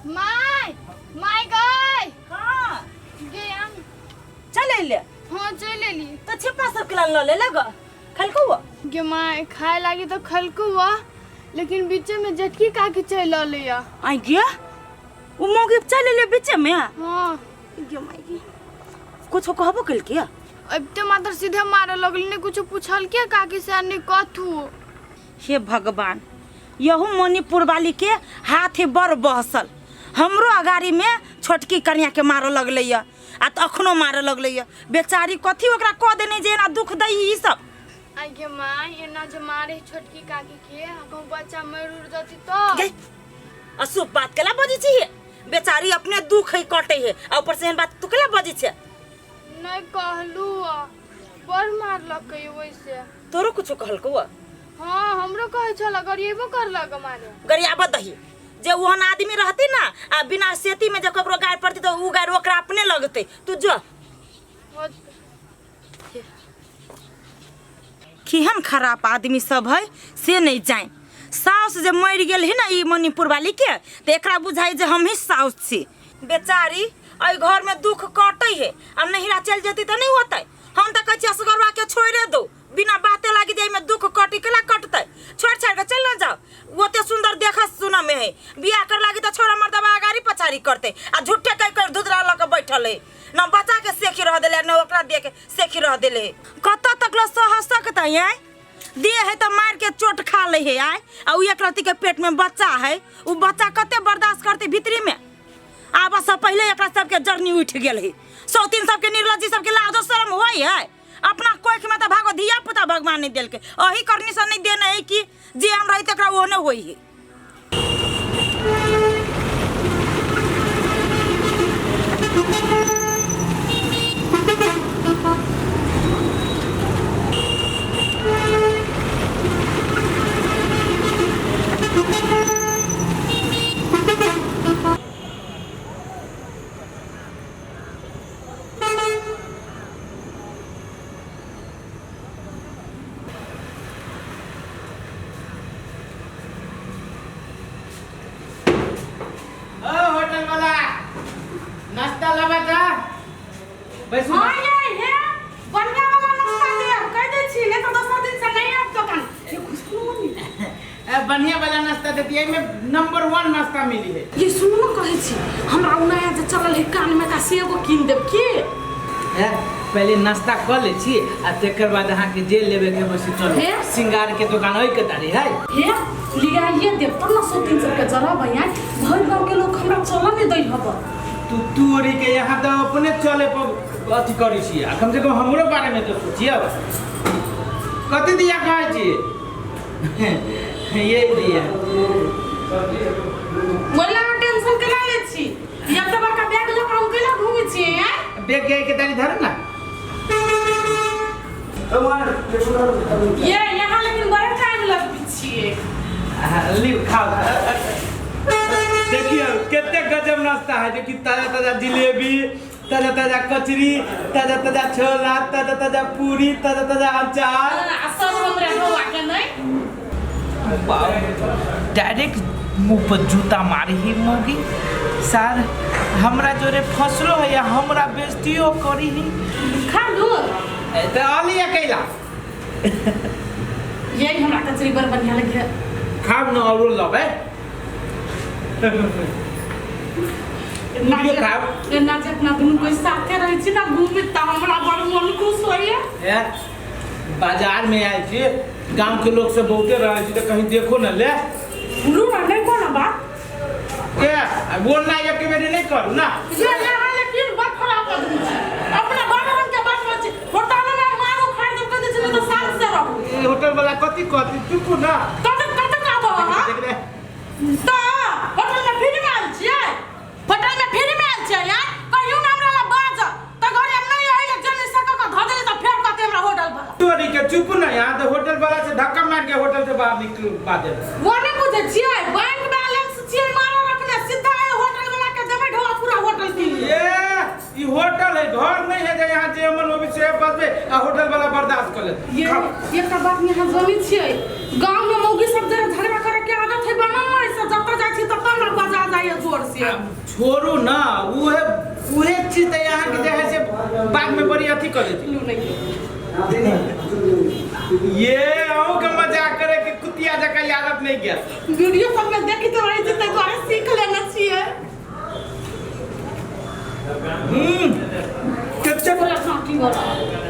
My my गई। हाँ। गे हम। चल अइले? हाँ, चल एली। तो छिपा सब के लऽ ले लग खलको हुआ? गे my, खाए लागी तो खलको हुआ, लेकिन बीचे में जेठकी काकी चल अलै या। आई गे, उ मौगी चल अइले बीचे में? हाँ। गे माय गे, कुछो कहबो केलकै? अब तो मात्र सीधे मारे लगली, ने कुछ पूछल के काकी से ने कथू। हे भगवान, यहू मणिपुर वाली के हाथ ही बड़ बहसल। हमरो अगाड़ी में छोटकी कन्या के मारऽ लगलै या, आ तऽ अखनो मारऽ लगलै या। बेचारी कथी ओकरा कऽ देने जे एना दुख दै ई सब? आई गे माय, एना जे मारे छोटकी काकी के, कहूँ बच्चा मर उड़ जती तो? गे, अशुभ बात केला बजै छी? बेचारी अपने दुख है कटे है, आ ऊपर से एहन बात तू केला बजै छै? नहीं कहलू, बड़ मारलकै वैसे। तोरो कुछो कहलकौ? हाँ, हमरो कहै छल, गरिएबो करलक मारे। गरियाबत दही। जे ओहन आदमी रहती ना, आ बिना सेती में जे ककरो गारि पड़ती तऽ उ गारि ओकरा अपने लगतै। तू जो। केहन खराब आदमी सब है से नहीं जाए। साउस जे मरि गेल है ना ई मणिपुर वाली के, तऽ एकरा बुझाइ जे हमही साउस छी। बेचारी एहि घर में दुख कटै है, आ नहिरा चलि जेतै तऽ नहि होतै। हम तऽ कहै छी असगरवा के छोड़े दो, बिना बाते लागी जे एहिमे दुख कटी केला कटतै, छोड़ि छाड़ि के चलि न जाओ। ओते सुंदर देख सुनऽ में है, बियाह कर लागी तऽ छोड़ा मर्दबा अगाड़ी पछाड़ी करतै, आ झूठे कहि कहि धुधरा लऽ के बैठल है। न बच्चा के सेखी रह देले, न ओकरा देख सेखी रह देले। कतऽ तक ल सह सकतै? आय देह है तऽ मार के चोट खा ले है आय, आ उ एक रत्ती के पेट में बच्चा है, उ बच्चा कते बर्दाश्त करते भीतरी में? आब से पहले एकरा सबके जरनी उठ गेल है। सौतीन सबके, निर्लज्जी सबके लाजो शरम होई है? अपना कोख में तो भागो धिया पुता भगवान नहीं देलके, अही करनी से नहीं देने है कि जे हम रही तकरा ओहने होई है। ओ होटल वाला, नाश्ता लावा ता बैसू। हाँ ये हे बढ़िया वाला नाश्ता देब, कह दै छी, नहीं तो दोसर दिन से नहीं आयब दोकान। ये खुशबू मम्मी। बढ़िया वाला नाश्ता देती है, में नंबर 1 नाश्ता मिली है। ये सुनू न, कहै छी हमरा उ नया जे चलल है कान में का, से एगो कीन देब की? ए, पहले नाश्ता कर ले छी आ तेकर बाद अहाँ के जे लेबे के होय से चलू। हे? सिंगार के दुकान ओइ के तारी है। हे, लियाइए देब तब न सौ तीन सौ के जरा भैया, भरि गाँव के लोग हमरा चलऽ नहीं दै हब। तू तोरी के यहाँ तो अपने चले पर अथी करै छी, आ कम से कम हमरो बारे में तो सोचिए। कथी दिया कहै छी? ये दिया। बोला, टेंशन केना लै छी? एते बड़का बैग लऽ कऽ हम केना घूमै छियै आँय? बैग के के तारी धर ना। ये यहाँ लेकिन बड़ा टाइम लगबै छियै। लिव, खाओ। देखियो कते गजब नाश्ता है। देखिए, ताजा ताजा जिलेबी, ताजा ताजा कचरी, ताजा ताजा छोला, ताजा ताजा पूरी, ताजा ताजा अचार। आ सब हमरा बौआ के नहीं। डायरेक्ट मुंह पर जूता मारी ही मौगी। सार हमरा जोरे फसलो है या हमरा बेइज्जतियो करी ही। खा लू। ए, तो आली अकेला। यही हमरा कचरी बड़ बढ़िया लगे। खाब न, औरो लबे। ना पूरियो खाब। एना जे अपना दुनू कोई साथे रहै छी ना घूमे, तऽ हमरा बड़ मन खुश होइए। ए, बाजार में आयल छी, गांव के लोग सब बहुते रहै छी, तऽ कहीं देखो न ले। बोलू ना, नहीं कोनो बात। के आ बोलना एक बेरी नहीं करू ना। ये यहाँ लेकिन बड़ खराब आदमी छै, अपना बड़ रंग के बात छै। होटल में मारो खाइ देब, कहै छै नहीं तऽ शांत से रहू। ई होटल वाला कथी कहती? चुप ना। कत कत आबऽ अहाँ? देख रे। तऽ होटल में फ्री में आयल छियै? होटल में फ्री में आयल छियै यार? कहियो ना हमरा ला बाज तऽ घरे हम नहीं आइले, जन से कऽ कऽ धऽ देले तऽ फेर कहते हमरा होटल वाला। तोरी के, चुप ना। यहाँ तो होटल वाला से धक्का मार के होटल से बाहर निकलवा दे। वो नहीं बुझै छियै, बैंक बैलेंस छियै मारा रखने, सीधा ए होटल वाला के देबै ढोआ पूरा होटल के लिए। ये ई होटल है, घर नहीं है जे यहाँ जे मन होबे से बजबे आ होटल वाला बर्दाश्त कर ले। ये एकटा बात यहाँ जनै छियै, गाँव में मौगी सब जरा झगड़ा करे के आदत है बनल, से जतऽ जाइ छी ततऽ हमरा बजा जाइए। ये जोर से। आब छोड़ू ना, उहे उहे चीज तऽ अहाँके जे है से बाद में बड़ी अथी कर देती। लू नहीं। ये अहूँ के मजाक करे के कुतिया जकाँ आदत नहीं गया। वीडियो सब में देखी तो रही छै, ताहि दुआरे सीख लेने छियै। हम्म, कच्चा बोला काटी वाला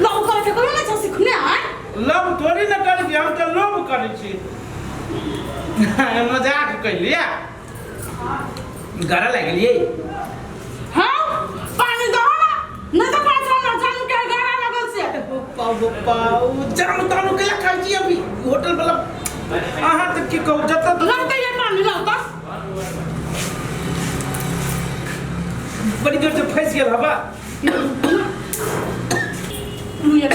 लव करे के कोनो नहीं छै सीखने आय। लव थोड़ी ना करै छी, हम तऽ लोभ करै छी। मजाक कैलियै, गरा लागि गेलियै। हां, पानी दहो ना, नहीं तो पाँच हमरा जानू के गरा लगल से। पाउ पाउ जानु तानु के खाइ छी अभी होटल वाला। अहाँ तऽ की कहू, जतऽ लगते ये पानी लाओ तो। बड़ी जोर से फंसि गेल हवा। लू ये।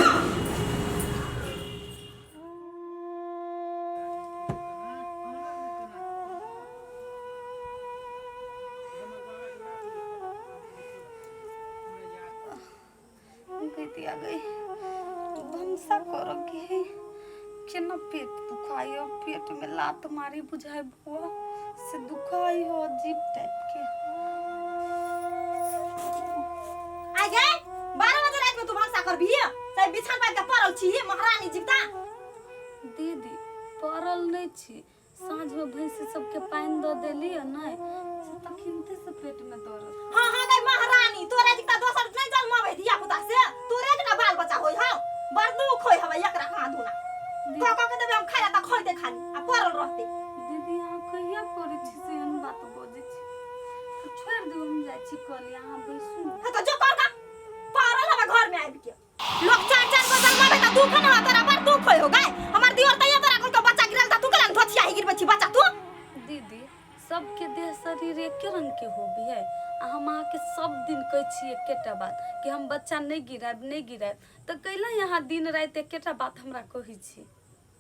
गई आ गई, भनसा कर के है केना पेट दुखाई हो, पेट में लात मारी बुझाई बुआ से दुखाई हो अजीब टाइप के। आ गए 12 बजे रात में तू भनसा करबी, चाहे बिछान पात के पड़ल छी महारानी जीवता। दीदी, पड़ल नहीं छी, साँझ में भैंसी सबके पानि दऽ देलियै नहि से तखनते से पेट में दर्द। हाँ हाँ गई महारानी, तोरे जितना दोसर नहीं जन्मावे धिया पुता से, तोरे जितना बाल बच्चा होई हौ, बड़ दुख होई हवे एकरा कहाँ धुना कह कह के देबे हम खाइ ला त खइते खाली आ पड़ल रहते। दीदी, अहाँ कहिया करै छी से एहन बात बजै छी? तऽ छोड़ि दियौ, हम जाइ छी कली, अहाँ बैसू। हाँ तो जो कर का पड़ल हवे घर में आबि के लोग चार चार गो जन्मावे त दुख न हो, तोरा बड़ दुख होई हो गाय। हमर दियोर तैया तोरा कोन के बच्चा गिरल त तू केला धोछिया ही गिरबै छी बच्चा तू। दीदी, सबके देह शरीर एके रंग के होबी है, आ हम अहाँके सब दिन कहै छी एकेटा बात कि हम बच्चा नहि गिरायब, नहि गिरायब, तऽ कैला यहाँ दिन राति एकेटा बात हमरा कहै छी?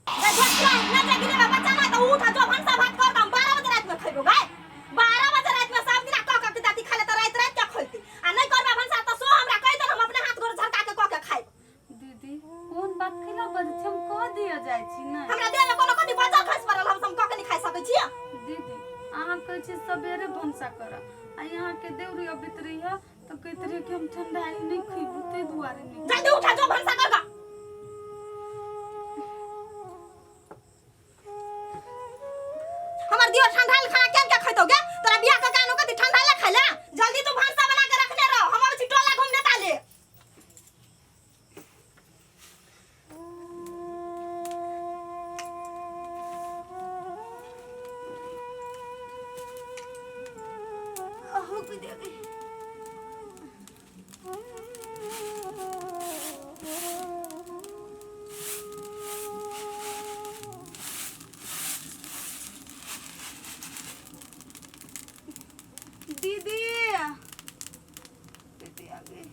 गई धोछिया ही न जे गिरेबा बच्चा ना त उठ जो भनसा भात कर, हम 12 बजे रात में खइबो गाय। 12 बजे रात में सब दिना कह कह के दादी खा ले त रात रात के खइते, आ नहीं करबा भनसा त सो हमरा कहि दे, हम अपने हाथ गोर झरका के कह के खाइब। दीदी, कोन बात कैला बजै छी? हम कह दिया जाइ छी नहि? हमरा देह में कोनो कथी बचल खसि पड़ल हम सब कह के नहीं खाइ सकै छियै? दीदी, अहाँ कहै छी सबेरे भनसा करऽ, आ यहाँके देउरी अबैत रहिए तऽ कहैत रहिए कि हम ठंडाई नहि खइबू, ताहि दुआरे नहि। जल्दी उठा जो भनसा कर गा। हमर दियो ठंडा खाना केन के खइतो गे? तोरा बियाह के कानो कथी ठंडा ले खाइला? जल्दी तू भनसा बना के रखने रह, हम अबै छी टोला घूमने ताले। अहो दे गई। दीदी, दीदी आ गई।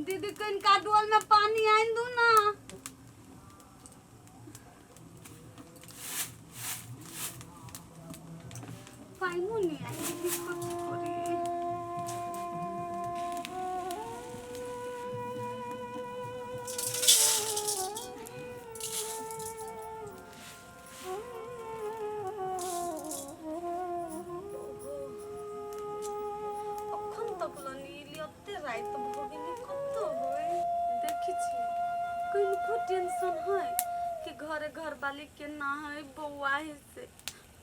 दीदी, कनिका डोल में पानी आनि दू ना। पानिओ नहि आनि दीदी, कथी करी? अखन तक लनी एते राति भऽ गेलै, कतऽ होय? देखै छी कनिको टेंशन है कि घरे घर वाली केना है, बौआ है, से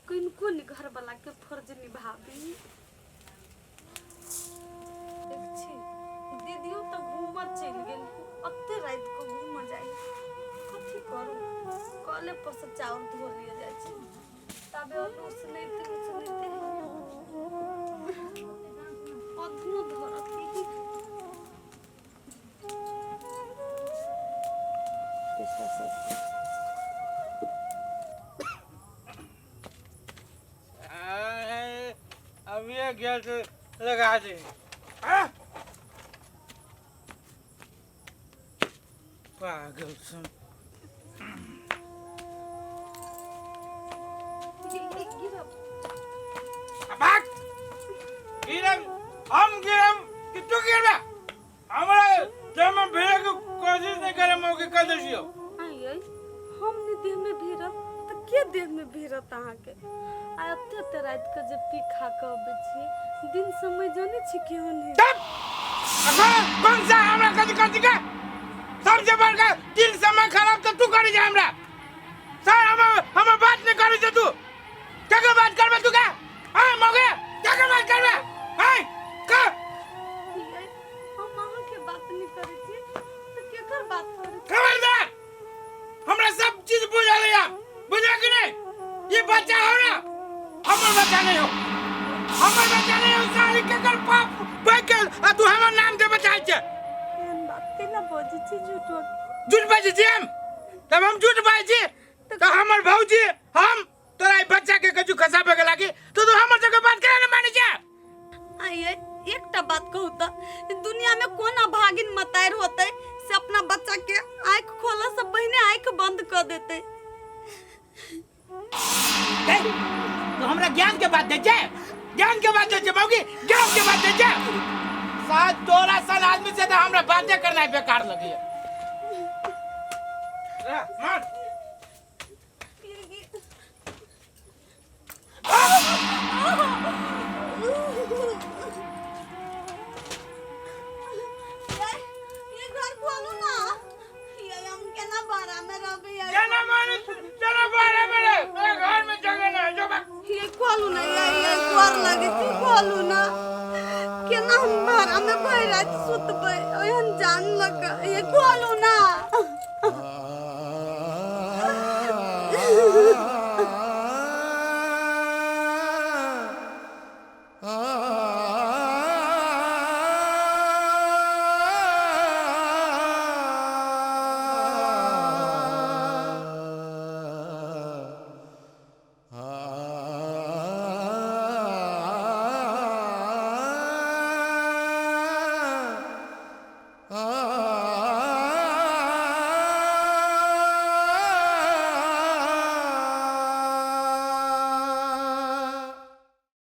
कनिको नहि घर वाला के फर्ज निभाबी। देख छी दीदियो तऽ घूमऽ चलि गेल, एते राति कऽ घूमऽ जाइ? कथी करू, कले पर से चाउर धो लिअ जाइ छी, तबे आलू उसनैते उसनैते अधनो धरत। अब ये गैस लगा दे। आ? पागल सन। गिरब। भाग, गिरम हम गिरम कि तू गिरबे? हमरा देह में भिड़े के कोशिश नहीं करे, मौके कर दियो। आइयै, हम नहि देहमे भिड़ब तऽ के देहमे भिड़त अहाँके? आ एते एते राति के जे पी खा के अबै छी दिन समय जानै छी केहन है तब अखन कौन सा हमरा कथी कथी के सबसे बड़का दिन समय खराब तो तू करी जा हमरा सर हम हम बात नहीं करी छै तू केकर बात करबे तू का हां मगे केकर बात करबे हां का यै, हम अहाँके बात नहि करै छी तऽ केकर बात करै छी खबरदार हमरा सब चीज बुझल है बुझा कि नहीं ये बच्चा हो ना हमर बच्चा नहीं हो हमर बच्चा नहीं हो सारी केकर पाप बैठ गेल आ तू हमर नाम दे बचाइ छै एहन बात केना बजै छी झूठो झूठ बाजै छी हम तब हम झूठ बाजै छी तऽ हमर भौजी हम तोरा ई बच्चा के कछु खसाबे के लागी तो तू हमर सबके बात केना नहीं मानै छै आइए एकटा बात कहू तऽ दुनिया में कोन अभागिन मतारि होतै से अपना बच्चा के आँखि खोलऽ से पहिने आँखि बंद कऽ देतै ए, तो हमरा ज्ञान के बात दे छै ज्ञान के बात दे छै बाबूजी ज्ञान के बात दे छै साथ तोरा सन आदमी से तो हमरा बातें करना बेकार लगी मार ये घर खोलू ना ये हम केना भाड़ा में रहबै यार जना मारे जना बारे में रे मेरे घर में जगह नहीं जो बा ये खोलू ना ये ये गोर लगे छी खोलू ना केना हम भाड़ा में भरि राति सुतबै ओहन जान लग ये खोलू ना